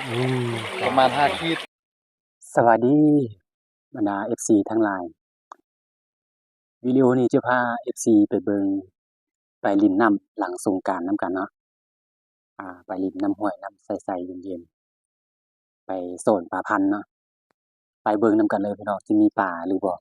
ອືມ ປະມານຫ້າຂີດ. ສະຫວັດດີບັນດາເອັຟຊີທັງຫຼາຍ, ວິດີໂອນີ້ຈະພາເອັຟຊີໄປເບິ່ງ ໄປຫຼິ້ນນ້ຳຫຼັງສົງການນຳກັນເນາະ. ອ່າ ໄປຫຼິ້ນນ້ຳຫ້ວຍ ນ້ຳໃສໆ ເຢັນໆ ໄປໂຊນປາພັນເນາະ. ໄປເບິ່ງນຳກັນເລີຍພີ່ນ້ອງ ຊິມີປາຫຼືບໍ່.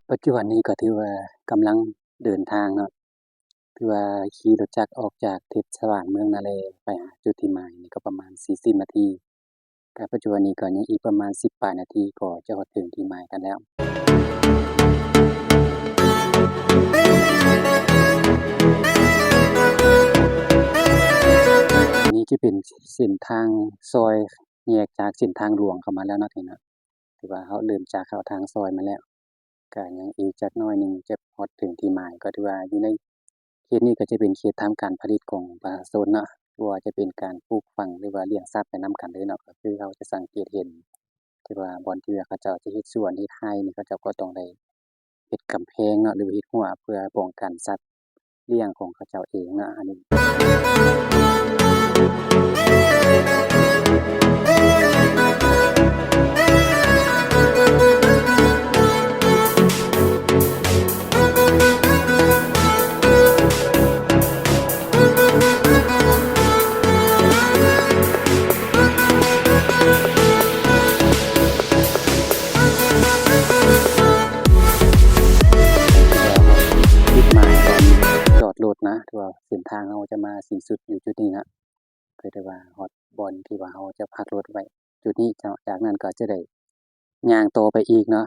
ປັດຈຸບັນນີ້ກໍຖືວ່າກຳລັງເດີນທາງເນາະ, ຖືວ່າຂີ່ລົດຈັກອອກຈາກເທດສະບານເມືອງນາແລໄປຫາຈຸດທີ່ໝາຍນີ້ກໍປະມານສີ່ສິບນາທີ. ກະປັດຈຸບັນນີ້ກໍຍັງອີກປະມານສິບປາຍນາທີກໍຈະຮອດເຖິງທີ່ໝາຍກັນແລ້ວ. ນີ້ຈະເປັນເສັ້ນທາງຊອຍແຍກຈາກເສັ້ນທາງຫຼວງເຂົ້າມາແລ້ວເນາະ ທີ່ນະ ຖືວ່າເຮົາເລີ່ມຈາກເຂົ້າທາງຊອຍມາແລ້ວ. ກະຍັງອີກຈັກໜ້ອຍໜຶ່ງຈະຮອດເຖິງທີ່ໝາຍ, ກໍຖືວ່າຢູ່ໃນເຂດນີ້ກໍຈະເປັນເຂດທຳການຜະລິດຂອງປະຊາຊົນເນາະ, ບໍ່ວ່າຈະເປັນການປູກຝັງ ຫຼືວ່າລ້ຽງສັດໄປນຳກັນເລີຍເນາະ. ກໍຄືເຮົາຈະສັງເກດເຫັນທີ່ວ່າບ່ອນທີ່ວ່າເຂົາເຈົ້າຈະເຮັດສວນເຮັດໄຮ່ນີ້ ເຂົາເຈົ້າກໍຕ້ອງໄດ້ເຮັດກຳແພງເນາະ ຫຼືວ່າເຮັດຮົ້ວເພື່ອປ້ອງກັນສັດ ລ້ຽງຂອງເຂົາເຈົ້າເອງເນາະ ອັນນີ້. ຈຸດໝາຍການຈອດລົດນະ ຖືວ່າເສັ້ນທາງເຮົາຈະມາສິ້ນສຸດຢູ່ຈຸດນີ້ນະ, ກໍຖືວ່າຮອດບ່ອນທີ່ວ່າເຮົາຈະພັກລົດໄວ້ຈຸດນີ້ເນາະ. ຈາກນັ້ນກໍຈະໄດ້ຍ່າງຕໍ່ໄປອີກເນາະ,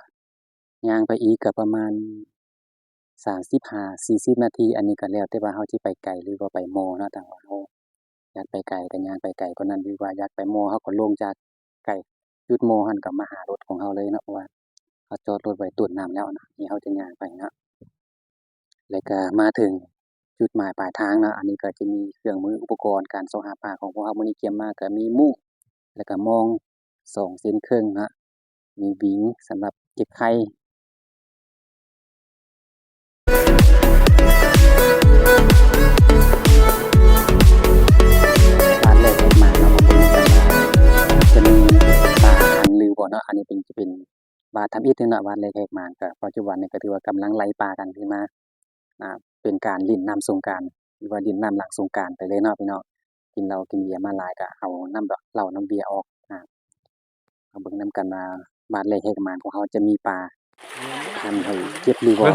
ຍ່າງໄປອີກກໍປະມານ ສາມສິບຫ້າ ສີ່ສິບນາທີ, ອັນນີ້ກໍແລ້ວແຕ່ວ່າເຮົາຊິໄປໄກ ຫຼືວ່າໄປມໍເນາະ. ຖ້າວ່າເຮົາຢາກໄປໄກກໍຍ່າງໄປໄກກວ່ານັ້ນ, ຫຼືວ່າຢາກໄປມໍ ເຮົາກໍລົງຈາກໄກຈຸດມໍຫັ້ນກໍມາຫາລົດຂອງເຮົາເລີຍເນາະ, ເພາະວ່າເຮົາຈອດລົດໄວ້ຕົ້ນນ້ຳແລ້ວນະ, ນີ້ເຮົາຈະຍ່າງໄປເນາະ. ແລ້ວກໍມາເຖິງຈຸດໝາຍປາຍທາງເນາະ, ອັນນີ້ກໍຈະມີເຄື່ອງມືອຸປະກອນການຊອກຫາປາຂອງພວກເຮົາມື້ນີ້ກຽມມາ ກໍມີມຸ້ງ ແລ້ວກໍມອງ ສອງເຊັນເຄິ່ງເນາະ, ມີວິງສຳລັບເກັບໄຂ່. ບາດແລກແຫກໝາກເນາະ, ມາເບິ່ງນຳກັນວ່າຈະມີປາທັນຫຼືບໍ່ເນາະ. ອັນນີ້ເປັນ ຈະເປັນບາດທຳອິດເນາະ, ບາດແລກແຫກໝາກ. ກໍປັດຈຸບັນນີ້ກໍຖືວ່າກຳລັງໄລ່ປາກັນຂຶ້ນມາ. ອ່າ ເປັນການຫຼິ້ນນ້ຳສົງການ ຫຼືວ່າຫຼິ້ນນ້ຳຫຼັງສົງການໄປເລີຍເນາະພີ່ນ້ອງ. ກິນເຫຼົ້າກິນເບຍມາຫຼາຍ ກະເອົານ້ຳເຫຼົ້ານ້ຳເບຍອອກ. ອ່າ ມາເບິ່ງນຳກັນວ່າບາດແລກແຫກໝານຂອງເຮົາຈະມີປາທັນໃຫ້ເກັບຫຼືບໍ່.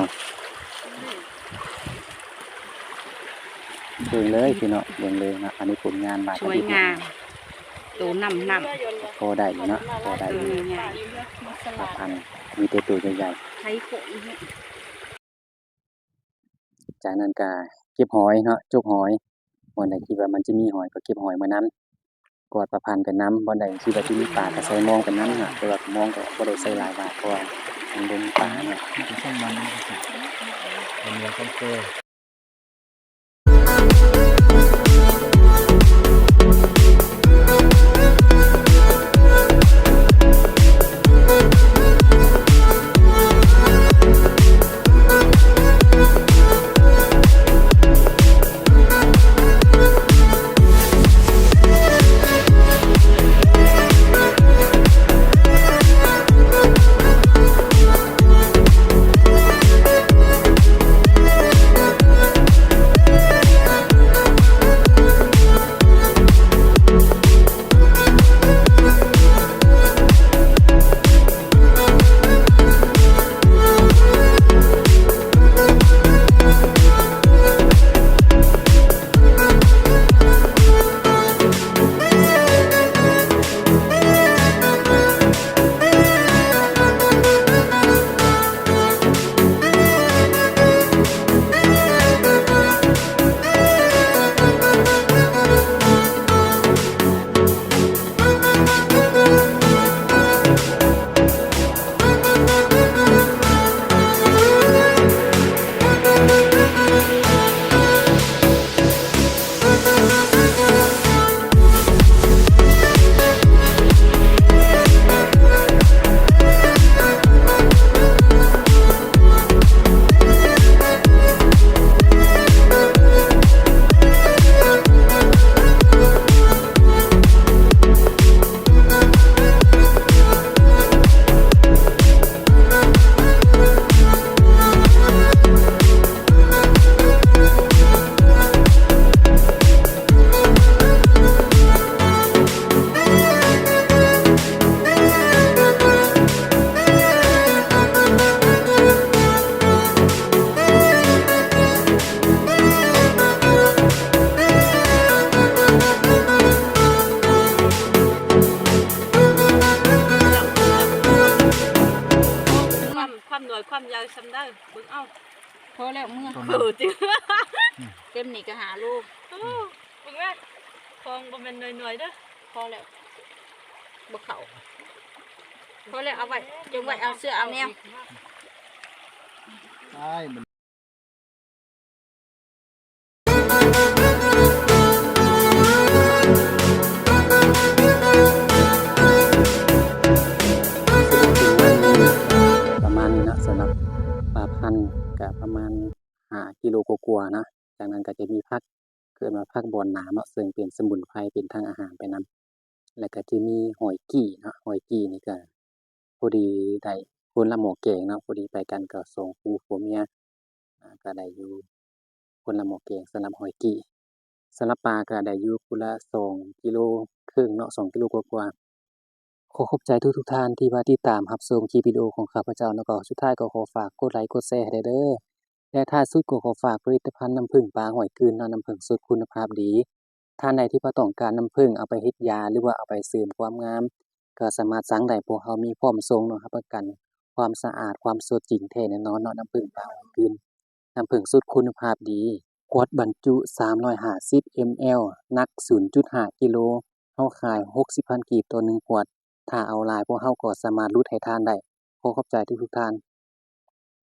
ເບິ່ງເລີຍພີ່ນ້ອງ ເບິ່ງເລີຍເນາະ, ອັນນີ້ຜົນງານບາດທຳອິດເນາະ. ໂຕນ້ຳນ້ຳ ພໍໄດ້ຢູ່ເນາະ ພໍໄດ້ຢູ່. ເອີ ປາພັນມີແຕ່ໂຕໃຫຍ່ໆ. ຈາກນັ້ນກະເກັບຫອຍເນາະ, ຈົກຫອຍ, ບ່ອນໃດທີ່ວ່າມັນຈະມີຫອຍກໍເກັບຫອຍມານຳ, ກວາດປາພັນໄປນຳ, ບ່ອນໃດທີ່ວ່າຈະມີປາກະໃສ່ມອງໄປນຳເນາະ. ແຕ່ວ່າມອງກໍບໍ່ໄດ້ໃສ່ຫຼາຍບາດ ເພາະວ່າມັນບໍ່ມີປາເນາະ. ຄວາມໃຫຍ່ຊ່ຳໃດ ເບິ່ງເອົາ. ພໍແລ້ວເມືອ ໂອ້ ຈິງ ເຕັມນີ້ກໍຫ້າໂລ. ໂອ້ ເບິ່ງແມ້ ຂອງບໍ່ແມ່ນໜ້ອຍໆເດີ້. ພໍແລ້ວ ບໍ່ເຂົ້າ. ພໍແລ້ວ ເອົາໄວ້ ຈົ່ງໄວ້ເອົາເສື້ອເອົາແນວ. ອ້າຍ ມັນ ປະມານນີ້ເນາະ ສຳລັບປາພັນກະປະມານຫ້າກິໂລກວ່າໆເນາະ. ຈາກນັ້ນກະຈະມີຜັກ ເອີ້ນວ່າຜັກບອນໜາມເນາະ ເຊິ່ງເປັນສະໝຸນໄພ ເປັນທັງອາຫານໄປນຳ. ແລ້ວກະຈະມີຫອຍກີ້ເນາະ ຫອຍກີ້ນີ້ກະພໍດີໄດ້ຄົນລະໝໍ້ແກງເນາະ ພໍດີໄປກັນກໍສອງຄູ່ຜົວເມຍ ອາ ກໍໄດ້ຢູ່ຄົນລະໝໍ້ແກງສຳລັບຫອຍກີ້. ສຳລັບປາກໍໄດ້ຢູ່ຜູ້ລະສອງກິໂລເຄິ່ງເນາະ ສອງກິໂລກວ່າໆ. ຂໍຂອບໃຈທຸກໆທ່ານທີ່ວ່າຕິດຕາມຮັບຊົມຄລິບວິດີໂອຂອງຂ້າພະເຈົ້າ ແລ້ວກໍສຸດທ້າຍກໍຂໍຝາກກົດໄລກົດແຊໃຫ້ແດ່ເດີ້. ແລະທ້າຍສຸດກໍຂໍຝາກຜະລິດຕະພັນນ້ຳເຜິ້ງປາຫອຍກືນເນາະ ນ້ຳເຜິ້ງສົດຄຸນນະພາບດີ. ທ່ານໃດທີ່ວ່າຕ້ອງການນ້ຳເຜິ້ງເອົາໄປເຮັດຢາ ຫຼືວ່າເອົາໄປເສີມຄວາມງາມ ກໍສາມາດສັ່ງໄດ້ ພວກເຮົາມີພ້ອມສົ່ງເນາະ ຮັບປະກັນຄວາມສະອາດ ຄວາມສົດຈິງແທ້ແນ່ນອນເນາະ ນ້ຳເຜິ້ງປາຫອຍກືນ ນ້ຳເຜິ້ງສົດຄຸນນະພາບດີ. ຂວດບັນຈຸສາມຮ້ອຍຫ້າສິບເອັມແອລ ໜັກສູນຈຸດຫ້າກິໂລ ເຮົາຂາຍຫົກສິບພັນກີບຕໍ່ໜຶ່ງຂວດ. ຖ້າເອົາຫຼາຍ ພວກເຮົາກໍສາມາດຫຼຸດໃຫ້ທ່ານໄດ້. ຂໍຂອບໃຈທຸກໆທ່ານ.